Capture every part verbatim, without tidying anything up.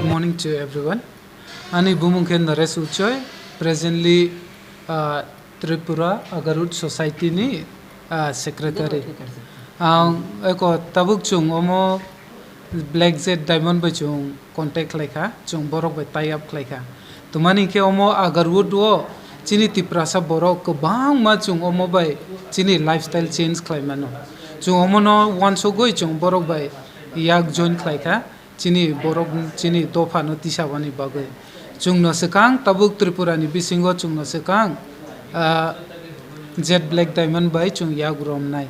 Good morning to everyone. Ani bumung khe Naresh Uchoi, presently, ah, Tripura Agarwood Society ni, ah, secretary. Ang eko tabuk chwng omo Black Jet Diamond bai chwng contact khlai kha, chwng borok bai tie up khlai kha. Twmani khe omo Agarwood o chini Tiprasa borok kwbangma chwng omo bai chini lifestyle change khlai mano. Chwng omono uansugwi chwng borok bai yak join khlai kha. Chini borok, chini dophano tisabani bagwi. Chwngno swkang tabuk Tripurani bisingo chwngno swkang, ah, Jet Black Diamond bai chwng yak romnai.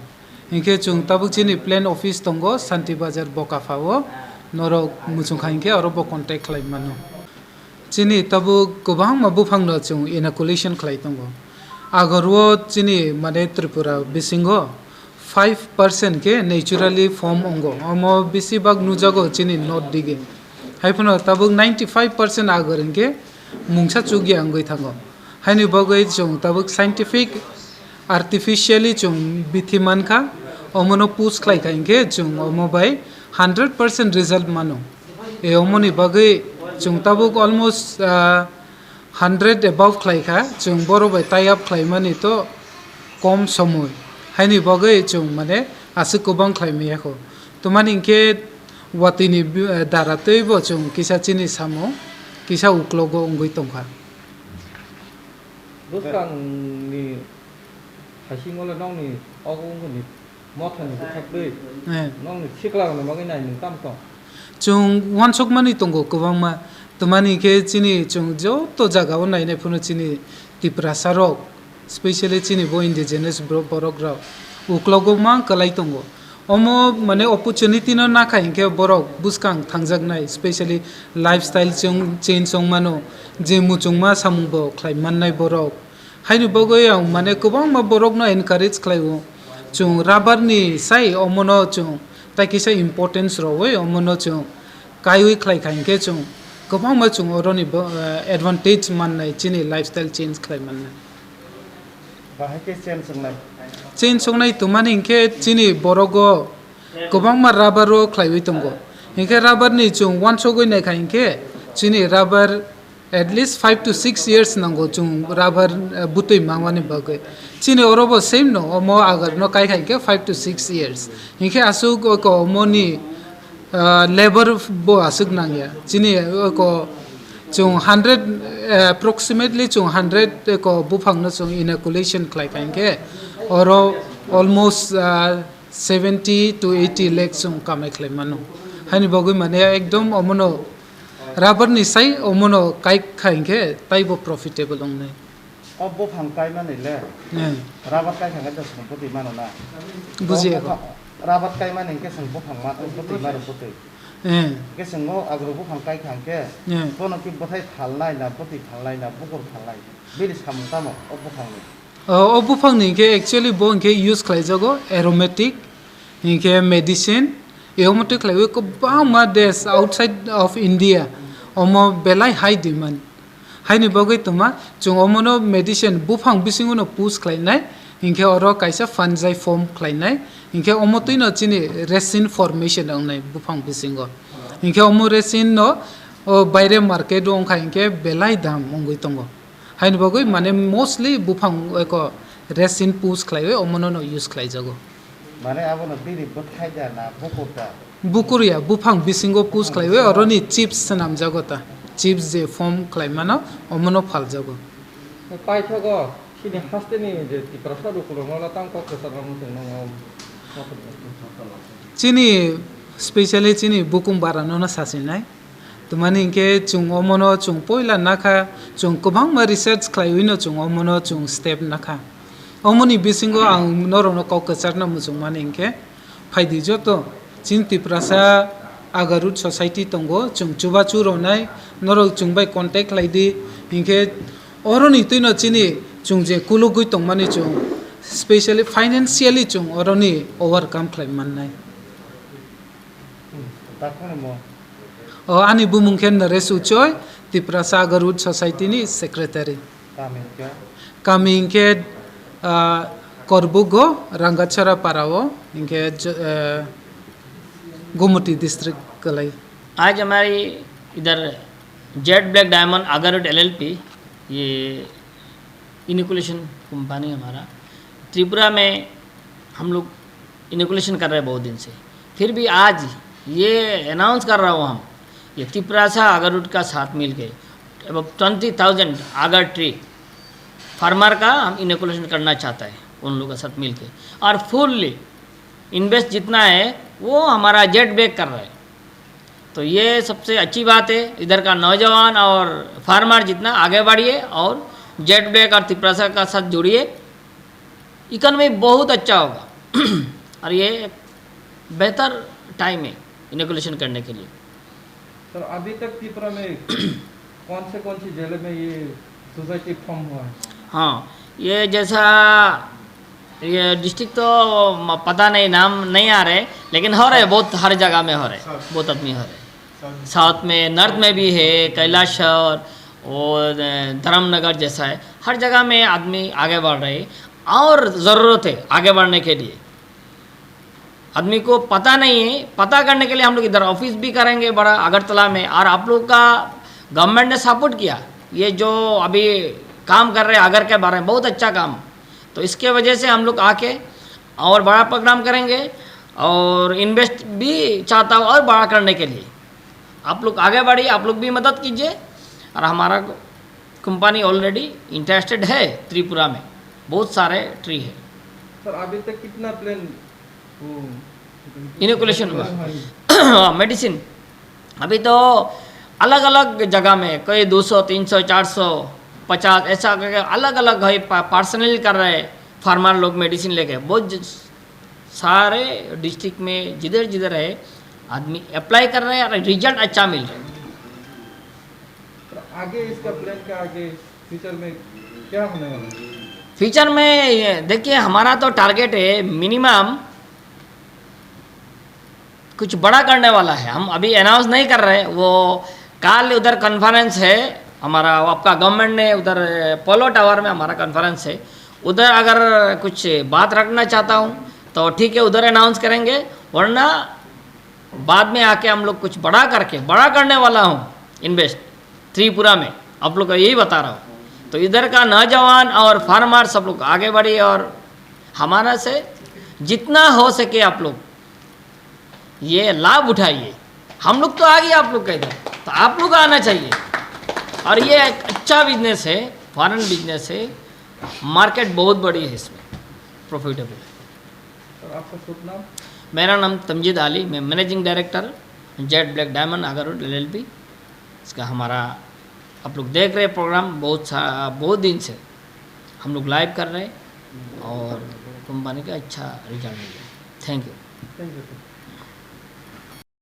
Hinkhe chwng tabuk chini plant office tongo Santi Bazar Bokapha o, norok muchungkha hinkhe oro bo contact khlai mano. Chini tabuk kwbangma buphangno chwng inoculation khlai tongo. Agarwo chini mane Tripura bisingo five percent khe naturally form ongo. Omo bisi bak nujago chini north digi. Haiphano tabuk ninety five percent agar hinkhe mungsa chukya wngwi thango. Haini bagwi chwng tabuk scientific, artificially chwng bithi mankha, omono push khlai kha hinkhe chwng omo bai hundred percent result mano. E omoni bagwi chwng tabuk almost, ah, hundred above khlai kha, chwng borok bai tie up khlai mani to kom somoi. Haini bagwi chwng mane aswk kwbang khlai maya kho. Twmani hinkhe watwi ni bi-, eh, dara twi bo chwng kisa chini samung kisa uklogo wngwi tongkha. Bwskang ni haisingo le nokni ogo wngkha ni. Mothani bwkhaktwi. Eh. Nokni siklarokni bagwi nai nwng tamo tong? Chwng uansukmani tongo kwbangma. Twmani khe chini chwng joto jagao nainai phano chini Tiprasarok, specially chini bo indigenous bro-, borokrok uklogo mang kwlai tongo. Omo mane opportunity no nakha hinkhe borok bwskang thangjaknai, specially lifestyle chwng change wngmano, je muchungma samung bo khlai mannai borok. Haini bagwi ang mane kwbangma borokno encourage khlaio. Chwng rubber ni sai omono chwng tai kisa importance rwui omono chwng kaiwi khlai kha hinkhe chwng kwbangma chwng oroni bo, eh, advantage mannai chini lifestyle change khlai mannai. Bahai khe change wngnai. Change wngnai twmani hinkhe chini borogo kwbangma rubber o khlaiwi tongo. Hinkhe rubber ni chwng uansugwi naikha hinkhe chini rubber at least five to six years nango chwng rubber, eh, bwtwi mangmani bagwi. Chini oro bo same no, omo agar no kai kha hinkhe five to six years. Hinkhe aswk oko omoni, ah, labor bo aswk nangya. Chini oko chwng hundred, eh, approximately chwng hundred eko buphang no chwng inoculation khlai kha hinkhe oro almost, ah, seventy to eighty lakh chwng kamai khlai mano. Haini bagwi mane ekdom omono rubber ni sai omono kai kha hinkhe taibo profitable wngnai. O buphang kaimani le. Eh. Rubber kai thangkhe to chwng bwtwi mano na. Bujiya. O buphang, rubber kaimani hinkhe chwng buphang ma bwtwi mano bwtwi. Eh. Hinkhe chwng o agro buphang kai thangkhe. Eh. Bono ki bwthai phalnai na, bwtwi phalnai na, bukur phalnai. Bini samung tamo o buphangni? O, o buphangni hinkhe actually bo hinkhe use khlaijago aromatic, hinkhe medicine, e omo twi khlaiwi kwbangma desh outside of India omo belai high demand. Haini bagwi twma chwng omono medicine buphang bisingono push khlainai, hinkhe oro kaisa fungi form khlainai, hinkhe omo twino chini resin formation wngnai buphang bisingo. Hinkhe omo resin no o baire market o wngkha hinkhe belai dam wngwi tongo. Haini bagwi mane mostly buphang eko resin push khlaiwi omono no use khlaijago. Mane abono bini bwthai da na bukur da? Bukur ya, buphang bisingo push khlaiwi oroni chips swnamjago ta. Chips je form khlaimano omono phaljago. Paithago chini hasteni je Tiprasa rukurokno tang kok kwchar rokno chwng nwngo. Chini specially chini bukhung barano no sasinai. Twmani hinkhe chwng omono chwng poila nakha, chwng kwbangma research khlaiwino chwng omono chwng step nakha. Omoni bisingo ang norokno kok kwcharno muchungmani hinkhe, phaidi joto chini Tiprasa Agarud Society tongo, chwng chubachu rwnai, norok chwng bai contact khlaidi, hinkhe oroni twino chini chwng je kulugwi tongmani chwng specially financially chwng oroni overcome khlai mannai. Takhwno mo? O, ani bumung khe Naresh Uchoi, Tiprasa Agarwood Society ni secretary. Kami khe? Kami hinkhe, ah, Korbugo, Rangatchara para o, hinkhe, jo-, eh, Gumuti district kwlai. आज हमारी इधर jet black diamond agarwood LLP, ये inoculation company हमारा, त्रिपुरा में हम लोग इनोकुलेशन कर रहे हैं बहुत दिन से। फिर भी आज ये अनाउंस कर रहा हूँ हम, ये तिपरासा अगरवुड का साथ मिलके अब twenty thousand Agar tree farmer का हम इनोकुलेशन करना चाहता है उन लोगों के साथ मिलके। और फुल्ली इन्वेस्ट जितना है वो हमारा जेट ब्लैक कर रहा है। तो ये सबसे अच्छी बात है, इधर का नौजवान और फार्मर जितना आगे बढ़िए और जेट ब्लैक और तिपरासा का साथ जुड़िए, इकोनॉमी बहुत अच्छा होगा। और ये एक बेहतर टाइम है इनोकुलेशन करने के लिए। सर, अभी तक त्रिपुरा में कौन से, कौन सी जिले में ये सोसाइटी फॉर्म हुआ है? हाँ, ये जैसा, ये डिस्ट्रिक्ट तो म-, पता नहीं, नाम नहीं आ रहे, लेकिन हो रहे बहुत, हर जगह में हो रहे, बहुत आदमी हो रहे। साउथ में, नॉर्थ में भी है, कैलाश और वो, अ, धर्मनगर जैसा है, हर जगह में आदमी आगे बढ़ रहे हैं और ज़रूरत है आगे बढ़ने के लिए। आदमी को पता नहीं है, पता करने के लिए हम लोग इधर ऑफिस भी करेंगे बड़ा अगरतला में। और आप लोग का गवर्नमेंट ने सपोर्ट किया, ये जो अभी काम कर रहे हैं आगर के बारे में, बहुत अच्छा काम। तो इसके वजह से हम लोग आके और बड़ा प्रोग्राम करेंगे और इन्वेस्ट भी चाहता हूँ और बड़ा करने के लिए। आप लोग आगे बढ़िए, आप लोग भी मदद कीजिए। और हमारा कंपनी ऑलरेडी इंटरेस्टेड है त्रिपुरा में, बहुत सारे ट्री है। सर, अभी तक कितना प्लान वो इनोकुलेशन हुआ। हाँ, मेडिसिन। अभी तो अलग-अलग जगह में कोई दो सौ, तीन सौ, चार सौ, पचास, ऐसा करके अलग-अलग है, पा-, पार्सनली कर रहे हैं फार्मर लोग मेडिसिन लेके। बहुत ज-, सारे डिस्ट्रिक्ट में जिधर-जिधर है, आदमी अप्लाई कर रहे हैं और रिजल्ट अच्छा मिल रहा है। तो आगे इसका प्लान क्या, आगे फ्यूचर में क्या होने वाला है? फ्यूचर में ये देखिए, हमारा तो टारगेट है मिनिमम कुछ बड़ा करने वाला है। हम अभी अनाउंस नहीं कर रहे, वो कल उधर कॉन्फ्रेंस है हमारा, वो आपका गवर्नमेंट ने उधर पोलो टावर में हमारा कॉन्फ्रेंस है, उधर अगर कुछ बात रखना चाहता हूँ तो ठीक है, उधर अनाउंस करेंगे, वरना बाद में आके हम लोग कुछ बड़ा करके, बड़ा करने वाला हूँ इन्वेस्ट त्रिपुरा में, आप लोग को यही बता रहा हूँ। तो इधर का नौजवान और फार्मर सब लोग आगे बढ़िए और हमारा से जितना हो सके आप लोग ये लाभ उठाइए। हम लोग तो आ गए आप लोग का इधर, तो आप लोग आना चाहिए। और ये एक अच्छा बिजनेस है, फॉरेन बिजनेस है, मार्केट बहुत बड़ी है इसमें, प्रॉफिटेबल है। सर, आपका शुभ नाम? मेरा नाम तमजीद अली, मैं managing director jet black diamond agarwood LLP. इसका हमारा, आप लोग देख रहे प्रोग्राम, बहुत सा, बहुत दिन से हम लोग लाइव कर रहे हैं और कंपनी का अच्छा रिजल्ट मिल रहा है। Thank you. Thank you sir.